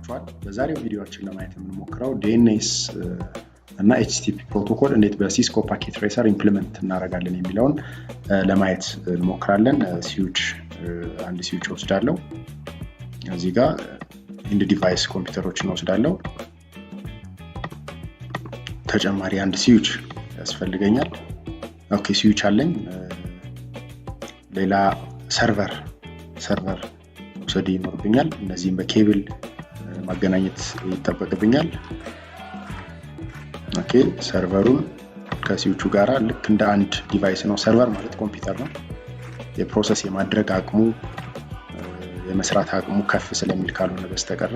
ቆይታችኋል? በዛሬው ቪዲዮአችን ለማየት የምንሞክረው DNS እና HTTP protocol እንዴት በ Cisco Packet Tracer implement እናደርጋለን የሚለውን ለማየት እንሞክራለን። Switch፣ አንድ switch ወስዳለሁ። እዚህ ጋር end device ኮምፒውተሮችን ወስዳለሁ። ተጨማሪ አንድ switch ያስፈልገኛል። Okay፣ switch አለኝ። ሌላ server መውሰድ ይኖርብኛል። እነዚህም በኬብል ማገናኘት ይጠበቅብኛል። Okay፣ server ኡን ከ switch ኡ ጋራ ልክ እንደ አንድ device ነው። Server ማለት ኮምፒውተር ነው። የ process የማድረግ አቅሙ፣ የመስራት አቅሙ ከፍ ስለሚል ካልሆነ በስተቀረ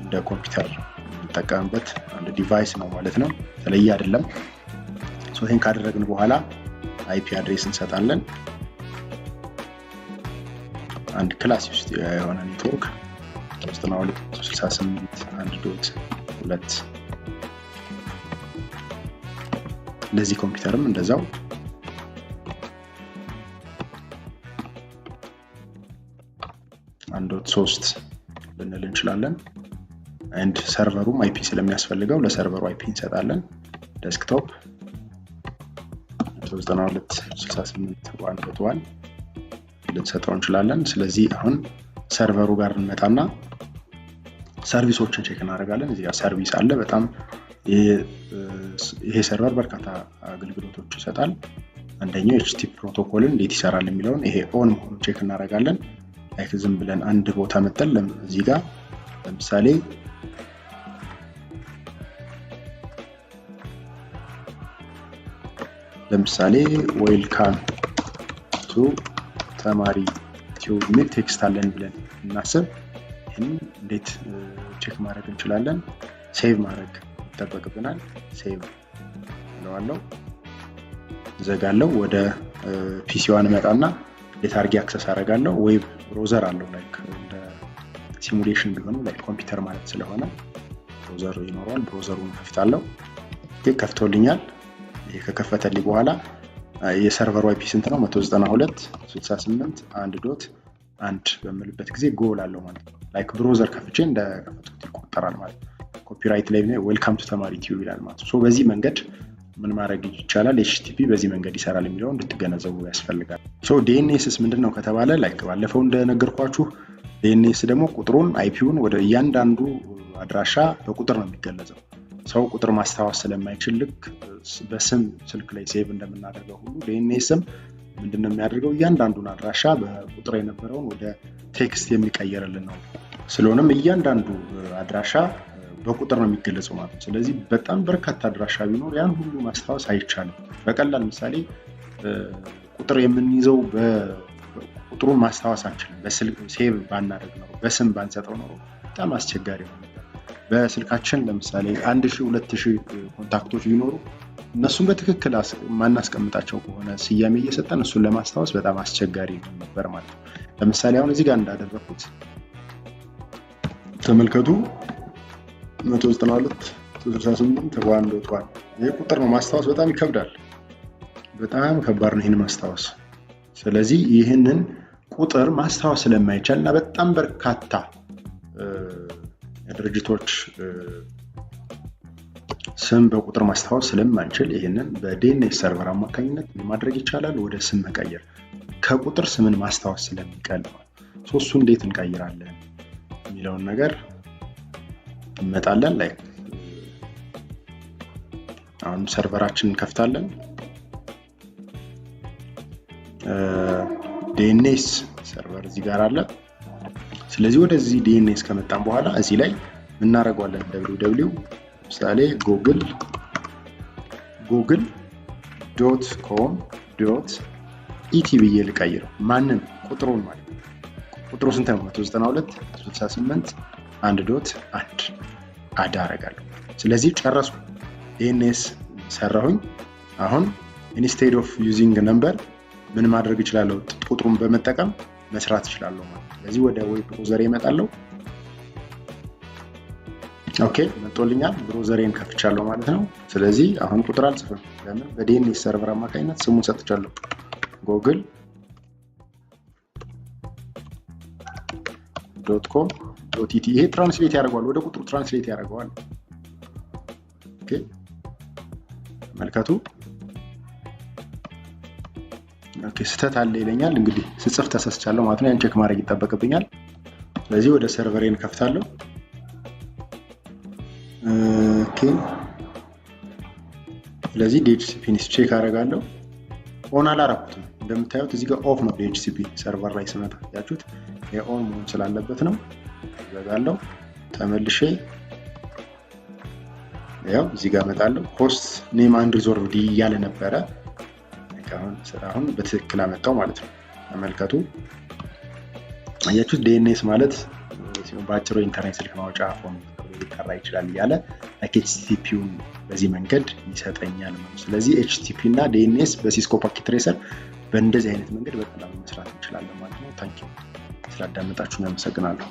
እንደ ኮምፒውተር የምንጠቀምበት አንድ device ነው ማለት ነው። የተለየ አይደለም። ይህን ካደረግን በኋላ IP address እንሰጣለን። አንድ class ውስጥ የሆነ ኔትወርክ 92.68.1.2። ለዚህ ኮምፒውተርም እንደዛው 1.3 ልንል እንችላለን። And server ኡም IP ስለሚያስፈልገው ለ server ኡ IP እንሰጣለን። Desktop 92.68.1.1 ልንሰጠው እንችላለን። ስለዚህ አሁን server ኡ ጋር እንመጣና service ኦችን check እናደርጋለን። እዚህ ጋር service አለ። በጣም ይሄ server በርካታ አገልግሎቶች ይሰጣል። አንደኛው HTTP protocol ን እንዴት ይሰራል የሚለውን ይሄ on መሆኑን check እናደርጋለን። Like ዝም ብለን አንድ ቦታ መጠን እዚህ ጋር ለምሳሌ "Welcome to ተማሪ ቲዩብ" የሚል text አለን ብለን እናስብ። ይህን እንዴት check ማድረግ እንችላለን? Save ማድረግ ይጠበቅብናል። Save እለዋለሁ፣ ዘጋለው። ወደ PC one እመጣና እንዴት አድርጌ access አደርጋለሁ? Web browser አለው፣ like እንደ simulation ቢሆንም like ኮምፒውተር ማለት ስለሆነ browser ይኖረዋል። Browser ኡን ከፍታለሁ። ከፍቶልኛል። ይሄ ከከፈተልኝ በኋላ የ server ኡ IP ስንት ነው? 192.68.1.1 በምልበት ጊዜ go እላለሁ ማለት ነው። Like browser ከፍቼ እንደከፈትኩት ይቆጠራል ማለት ነው። Copyright ላይ "Welcome to ተማሪ ቲዩብ" ይላል ማለት ነው። በዚህ መንገድ ምን ማድረግ ይቻላል? HTTP በዚህ መንገድ ይሰራል የሚለውን እንድትገነዘቡ ያስፈልጋል። DNS ስ ምንድን ነው ከተባለ፣ like ባለፈው እንደነገርኳችሁ DNS ደግሞ ቁጥሩን፣ IP ውን ወደ እያንዳንዱ አድራሻ በቁጥር ነው የሚገለጸው። ሰው ቁጥር ማስታወስ ስለማይችል ልክ በስም ስልክ ላይ save እንደምናደርገው ሁሉ DNS ም ምንድነው የሚያደርገው? እያንዳንዱን አድራሻ በቁጥር የነበረውን ወደ text የሚቀየርልን ነው። ስለሆነም እያንዳንዱ አድራሻ በቁጥር ነው የሚገለጸው ማለት ነው። ስለዚህ በጣም በርካታ አድራሻ ቢኖር ያን ሁሉ ማስታወስ አይቻልም። በቀላል ምሳሌ ቁጥር የምንይዘው ቁጥሩን ማስታወስ አንችልም። በስልክ save ባናደርግ ኖሮ፣ በስም ባንሰጠው ኖሮ በጣም አስቸጋሪ ነው። በስልካችን ለምሳሌ 1000፣ 2000 contact ኦች ቢኖሩ እነሱን በትክክል ማናስቀምጣቸው ከሆነ ስያሜ እየሰጠን እሱን ለማስታወስ በጣም አስቸጋሪ ነበር ማለት ነው። ለምሳሌ አሁን እዚህ ጋር እንዳደረኩት ተመልከቱ፣ 192.68.1.1 ይህ ቁጥር ነው። ማስታወስ በጣም ይከብዳል። በጣም ከባድ ነው ይህን ማስታወስ። ስለዚህ ይህንን ቁጥር ማስታወስ ስለማይቻል እና በጣም በርካታ ድርጅቶች ስም በቁጥር ማስታወስ ስለማንችል ይህንን በ DNS server አማካኝነት ማድረግ ይቻላል። ወደ ስም መቀየር፣ ከቁጥር ስምን ማስታወስ ስለሚቀል ነው። እሱ እንዴት እንቀይራለን የሚለውን ነገር እንመጣለን። Like አሁን server ኣችንን እንከፍታለን። DNS server እዚህ ጋር አለ። ስለዚህ ወደዚህ DNS ከመጣን በኋላ እዚህ ላይ እናደርገዋለን። WW ለምሳሌ google.com.et ብዬ ልቀይረው። ማንን? ቁጥሩን ማለት ነው። ቁጥሩ ስንት ነው? 192.68.1.1 add አደርጋለሁ። ስለዚህ ጨረስኩ። DNS ሰራሁኝ። አሁን instead of using number ምን ማድረግ እችላለሁ? ቁጥሩን በመጠቀም መስራት እችላለሁ ማለት ነው። ስለዚህ ወደ web browser እመጣለሁ። Okay፣ መጦልኛል። Browser ኤን ከፍቻለሁ ማለት ነው። ስለዚህ አሁን ቁጥር አልጽፍም። ለምን? በ DNS server አማካኝነት ስሙን ሰጥቻለሁ። google.com .et። ይሄ translate ያደርገዋል፣ ወደ ቁጥሩ translate ያደርገዋል። Okay፣ ተመልከቱ። Okay፣ ስህተት አለ ይለኛል። እንግዲህ ስጽፍ ተሳስቻለሁ ማለት ነው። ያን check ማድረግ ይጠበቅብኛል። ስለዚህ ወደ server ኤን ከፍታለሁ። Okay፣ ስለዚህ DHCP ን check አደርጋለሁ። On አላረኩትም። እንደምታዩት እዚህ ጋር off ነው DHCP። Server ላይ ስመጣ ያችሁት on መሆን ስላለበት ነው። ዘጋለሁ። ተመልሼ ያው እዚህ ጋር እመጣለሁ። Hostname unresolved እያለ ነበረ። አሁን በትክክል አመጣው ማለት ነው። ተመልከቱ፣ አያችሁት? DNS ማለት በአጭሩ ኢንተርኔት ስልክ ማውጫ phone ተብሎ ሊጠራ ይችላል እያለ HTTP ውን በዚህ መንገድ ይሰጠኛል ማለት ነው። ስለዚህ HTTP እና DNS በ Cisco Packet Tracer በእንደዚህ አይነት መንገድ በቀላሉ መስራት እንችላለን ማለት ነው። Thank you፣ ስላዳመጣችሁ አመሰግናለሁ።